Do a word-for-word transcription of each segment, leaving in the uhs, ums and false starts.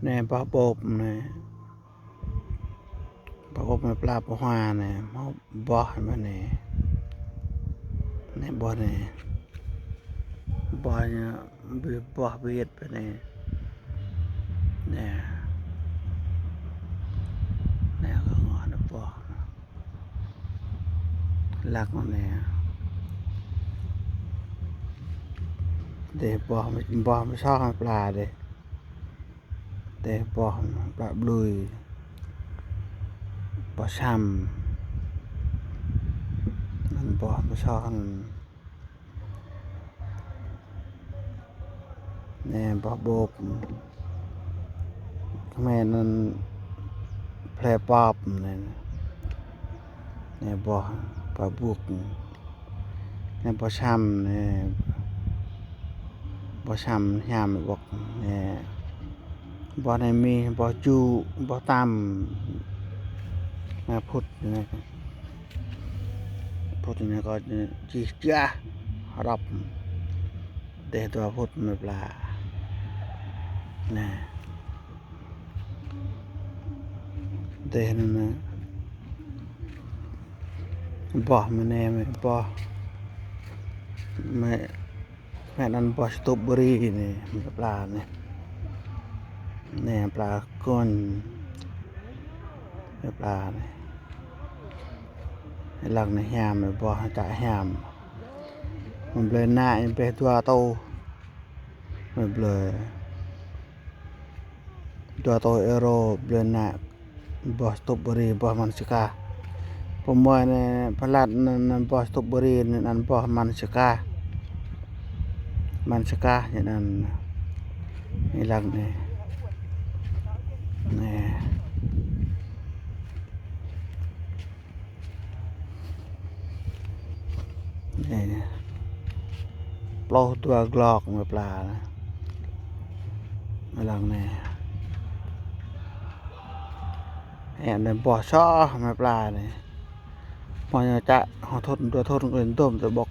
Anai boh ƀôp anai. Boh ƀôp anai pla pơhua anai, hmâo boh mơ̆n anai. Anai boh anai. Boh ñu ƀu boh ƀiă pơ anai. Anai. Anai kơ ngŏ anai boh. Lăk anai. Dêh boh, boh mơsŏ pla dêh. Dêh boh pla blui. Boh sam. Anŭn boh mơsŏ anŭn. Anai boh ƀôp. Kơmơi anŭn ple pop anai. Anai boh pla ƀŭk. Anai boh sam anai. Boh sam hiam ƀŏk anai. Boh anai mih, boh jŭ, boh tam. Anai phŭt anai. Phŭt anai kơ čih čah rŏp. Dêh dua phŭt mơ̆ pla. Anai. Dêh anai anai. Boh mơ̆ anai mơ̆ boh. Mơ̆ Mơ̆ anŭn boh strawberry anai, mơ̆ pla anai. Anai pla kŏn. Mơ̆ pla anai. Lăng anai hiam, mơ̆ boh čă hiam. Mơ̆ blơi anai, ƀĕ dua rơtuh. Mơ̆ blơi. Dua rơtuh euro blơi anai boh strawberry, boh man čơkah. Pơmơi anai pơlat anŭn, anŭn boh strawberry anŭn, anŭn boh man čơkah. Man čơkah ñu anŭn. Ñu lăng anai. Anai. Anai. Pluh dua glŏk mơ̆ pla anai. Mơ̆ lăng anai. Anai boh soh mơ̆ pla anai. Mơ̆ ñu čă hŏ thŭn dua thŭn kơ dôm tơ ƀŏk.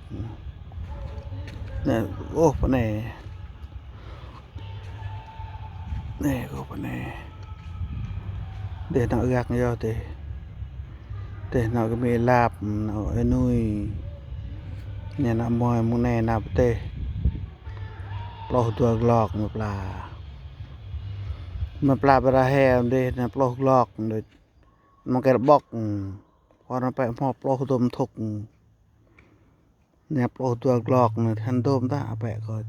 Anai, ôh, pơ anai. Anai, kơ pơ anai. Dêh nao gak yơh dêh. Dêh nao kơ Mi Lap, nao Ênui. Anai nao mơi mơ̆ng anai nao pơ dêh. Pluh dua glŏk mơ̆ pla. Mơ̆ pla ƀra he dêh anai pluh glŏk dêh. Mơ̆ng kơ ƀŏk. Kơ anai pĕ hmâo pluh dôm thŭk. Anai pluh dua glŏk anai, than dôm tah apĕ kơ.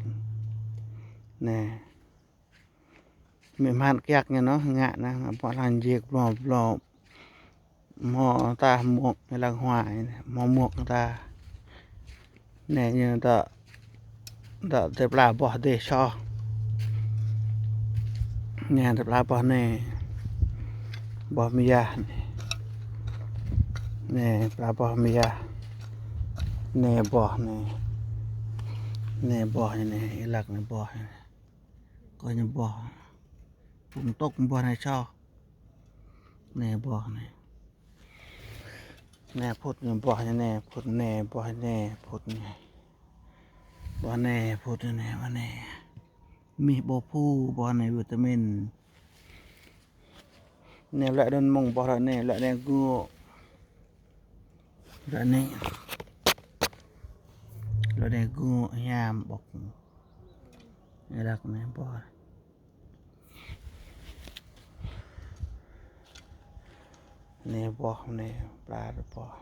Anai. Mĭ hmăn kiăk ñu anŭn, ngă anŭn, ngă pơ̆ lăng jek blŏ blŏ. Hmâo tah mŭk, lăng huai, hmâo mŭk tah. Anai ñu tơ, tơ tơpla boh dêh soh. Anai tơpla boh anai. Boh mơyah anai. Anai tơpla boh mơyah. Anai boh anai. Anai boh anai, ilăk anai boh anai. Kơ ñu boh. Pŭng tŭk boh anai soh. Anai boh anai. Anai phŭt ñu boh ñu anai, phŭt anai boh anai, phŭt anai. Boh anai, phŭt anai, boh anai. Mih ƀô̆ phu, boh anai vitamin. Anai lĕ anŭn mơ̆ng boh lĕ anai, lĕ anai gŭ. Lĕ anai. Lĕ anai gŭ hiam ƀŏk. Anai lăk anai boh. Anai boh anai, pla boh.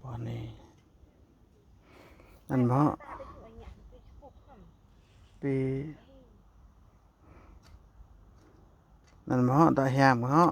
Boh anai. Anŭn mơ̆. Pi. Anŭn mơ̆, tơ hiam mơ̆.